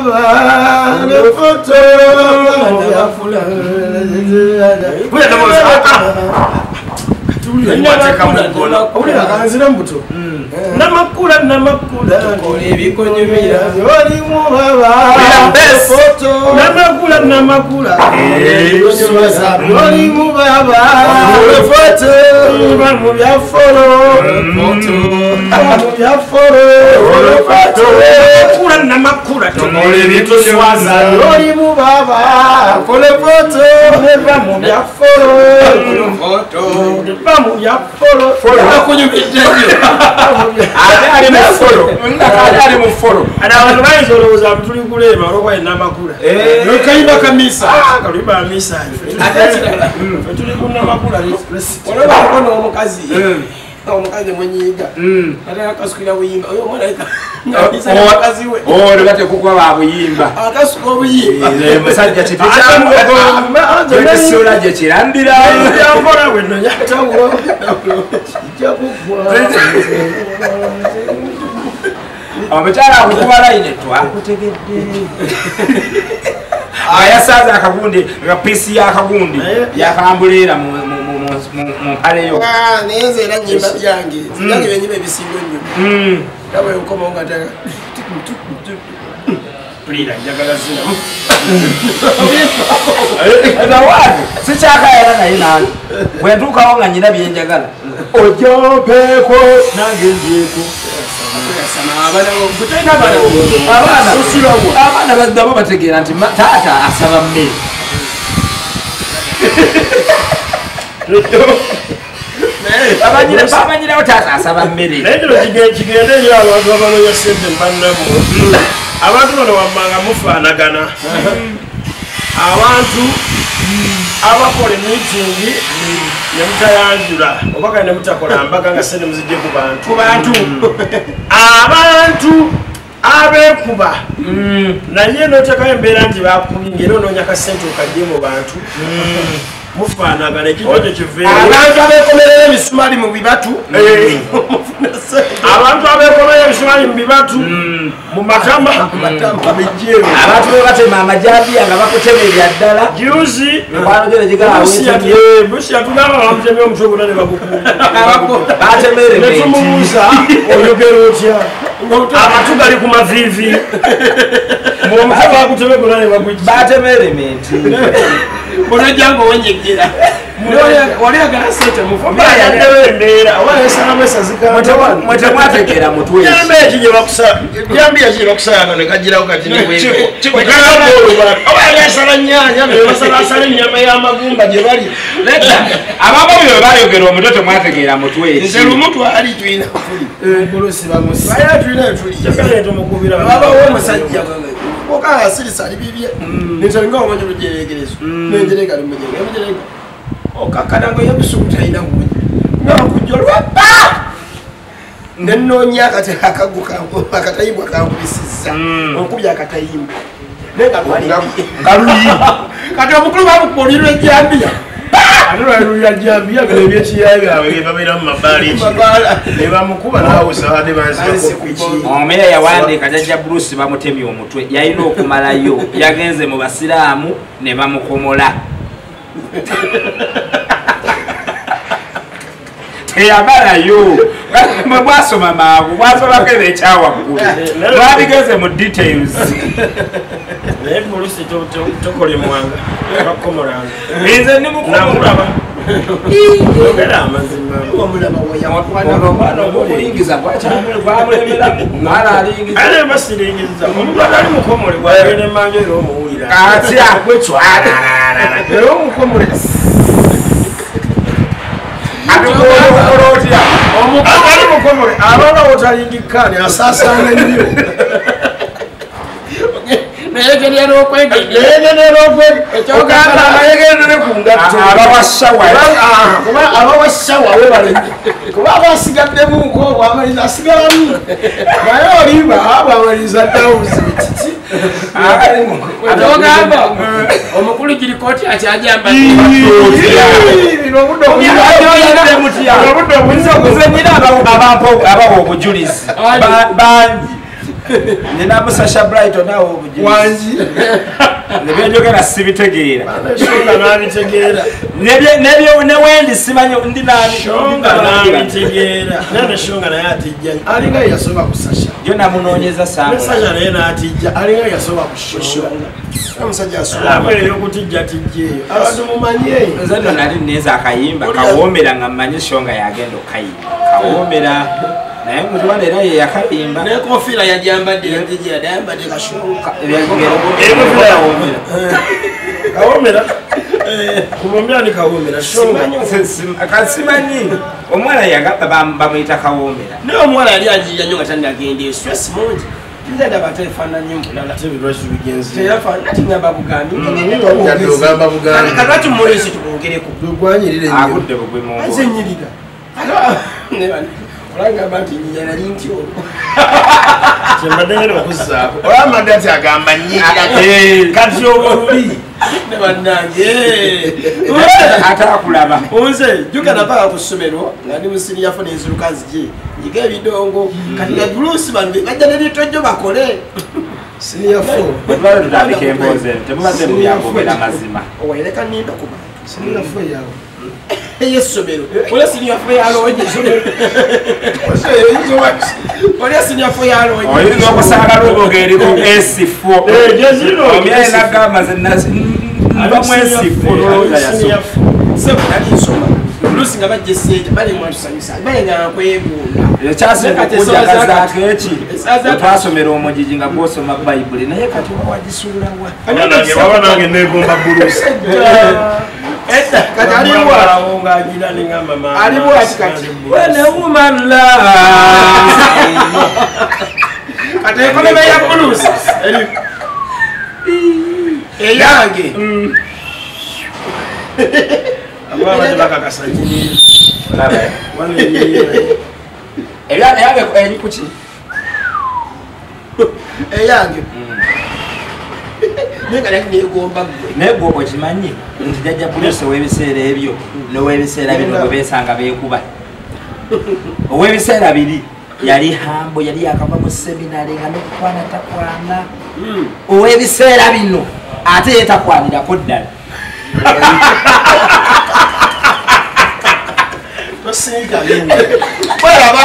baba foto namakula namakula namakula namakula Abantu bayinza olowooza tuli kuleeba olwokuba namakula. Kayimba kamisa. Kaluyimba kamisa. Ffe tuli ku namakula. Olaba n'omukazi. Omukazi mwenyiga. Ate akasukira buyimba. Oyo omwana mukazi we. Olwo bateekwa ba buyimba. Akasuka obuyimba. Musajja kipi kya gye kirambira. Nkola bwe nno nyatawulo. Kijja kuggwa. Omukyala akukuba layini etwa. Ayasaza akagundi, akapiisi y'akagundi yakambuleera mu mpale yo. Naye nze era nnyimba byange. Byange byennyimba ebisinga ennyo. Nga bwe nkomawo nga Pulira njagala zinamu. Ebawange sikyakayana naye nange. Bwe ntuukawo nga nnyina bye njagala. Ojompeeko nange ndyeko. Abaana baddamu bategeera nti taata asaba mmere. Abanyirawo taata asaba mmere. Naye kino kigende eri abantu abanoonya ssente mu bannammwe. Abantu bano wammanga mufaanagana. Abantu abakola emiitingi ne mutayanjula oba kale ne mutakola mbaga nga ssente muzijje ku bantu. Abantu abeekuba naye n'oteekayo embeera nti bakubye era onoonya kasente okajje mu bantu. Mufaanagana ekintu ekyo kiveeyo. Abantu abeekomerera emisumaali mu bibatu. Abantu abeekomerera emisumaali mu bibatu mu matama abantu be batema amajambiya nga bakutema ebya ddala. Juzi Busi yatugamba bamutemye omutwe gwonna ne bagukuuma. Batemere ne tumubuuza oyogera otya? Amatu gali ku maviivi. Omutwe baguteme gwonna ne bagujja. Batemere menti. Onojja ng'owenjegera. Wali oyagala ssente mufu. Yaddewo embeera oba yesalamu esazika. Mwe temwategeera mutwe. Jambiya ki gye bakusala ne kagirawo kati ne oba yali asala nnyaanya ne basalasala ennyama y'amagumba gye balya. Abamu bye baayogera omutwe temwategeera mutwe. Nze lumu twali tulina tuli. Bulusi bamusi. Twali tulina tuli. Kyakale tumukubira. Wabawo omusajja oka asirisa ali bibye. Nze nga omanyi olujereegerezo. Nenjerega lumujerega. Okakkana nga yebusuku talina bungi. Nga bakujja olwabba! Ne nnoonya akatayimbwa kankubisizza. Onkubye akatayimbwa. Naye nga lwali nga luyi. Kati omukulu bamukuba olulyi lw'ejjambiya. Ate lwali lulyi lwa jjambiya bino eby'ekiyayi byabwe bye babeera mu mabaala ekiro. Ne bamukuba n'awusa ate banzirako piki. Omeya yawandiika Jjajja Bruce bamutemye omutwe. Yalina okumalayo. Yagenze mu basiraamu ne bamukomola. Teyamalayo. Mwe bwasoma mangu, bwasomako ekyawaggulu. Bwabigenze mu details. Naye Bruce tokolemwanga, bakukomolanga. Nze ndi mukomolaba. Yogera amazima. Omwana okuyingiza gwamulemeramu. Mwana alingiza. Ate basiringiza. Omuntu atali mukomole bw'agenda emmanju era omuwulira. Atya gwecwala. Era omukomole. Atali mukomole abaana wotalindikkaani asaasaana nnyo. Nayegerera abawa ssawa webale kuba abasigaddemuko bwamaliza asigalamu naye olimba bwamaliza ddawo buzibu kiki atogamba omukulu girikooti akyajamba nze nyina abawa obujulizi bangi. Nina Sasha Brighton awo obujulizi. Wangi. Nebyenjogera sibitegeera. Shonga n'abitegeera. Nebyo ne wendi simanyi ndi nani. Shonga n'abitegeera. Nane Shonga naye atijja. Alinga yasoma ku Sasha. Jo namunoonyeza Samuel. Sasha naye n'atijja. Alinga yasoma ku Shonga. Omusajja asoma. Abeera okutijja tijja eyo. Abantu mumanye. Nze nno nali nneeza akayimba kawoomera nga mmanyi Shonga yagenda okukayimba. Kawoomera. Naye mutabani era ye yakayimba. N'enkofiira yajambadde yajambadde Kashonga. Enkofiira yawoomera. Kawoomera. Kubombi ani kawoomera? Shonga. Simanyi. Omwana yagamba bamuyita kawoomera. Naye omuwala yali ajiya nnyo nga tannagenda stress mungi. Nze ndaba tefaananyi mulala. Ate ebirwadde bigenze. Teyafaanana ati ngamba bugambi. Ogamba bugambi. Kati lwaki mumulese tumwogereko? Gwanyirire nnyo. Agudde bugwi mu ngolo. Nze nnyirira. Olangamba nti nyinya nali nti olwo. Kyembadde ngenda okuzzaako. Olambadde nti agamba nnyirira. Kati olwo luli. Ne bannange. Ate akulaba. Nze jjuka napaka ku ssomero nga ndi mu siniya four nenziruka nzije nyiga ebidongo. Kati nga Bruce bano bajja n'ebitojjo bakole. Siniya four. Bwe tubadde tutandika emboozi eno temubadde mu byakwogera mazima. Owereka nninda ku bantu. Siniya four yawe. Ey'essomero. Olya siniya four ya loogi. Olya siniya four ya loogi. Oyinza okusanga luboga eriko S4. Omyaye n'agamba nze nva mu S4 olowooza yasoma. Ssebo nali nsoma. Oluusi nga bajja essente bale mwatusanyusa bale nga nkwegunda. Ekyasinga okujagazaako eki twasomera omugigi nga gw'osoma Bayibuli naye kati oba wagisuula wa? Waba nange neegomba Bruce. Edda kati aliwo awo ng'agira ne ngamba maama. Aliwo ati kati. When a woman loves. Kati ekolebe ya Bruce. Eyange. Ababa bakakasa nyini. Eyange eri kuki? Eyange. Naye nga nali neegomba ggwe. Naye gwe okimanyi nti Jjajja Bruce ow'ebiseera ebyo n'ow'ebiseera bino gwe beesanga beekuba. Ow'ebiseera biri yali hambo, yali yakava mu seminary nga n'okukwana takwana. Ow'ebiseera bino ate ye takwanirako ddala. Tosiika bingi. Bweraba.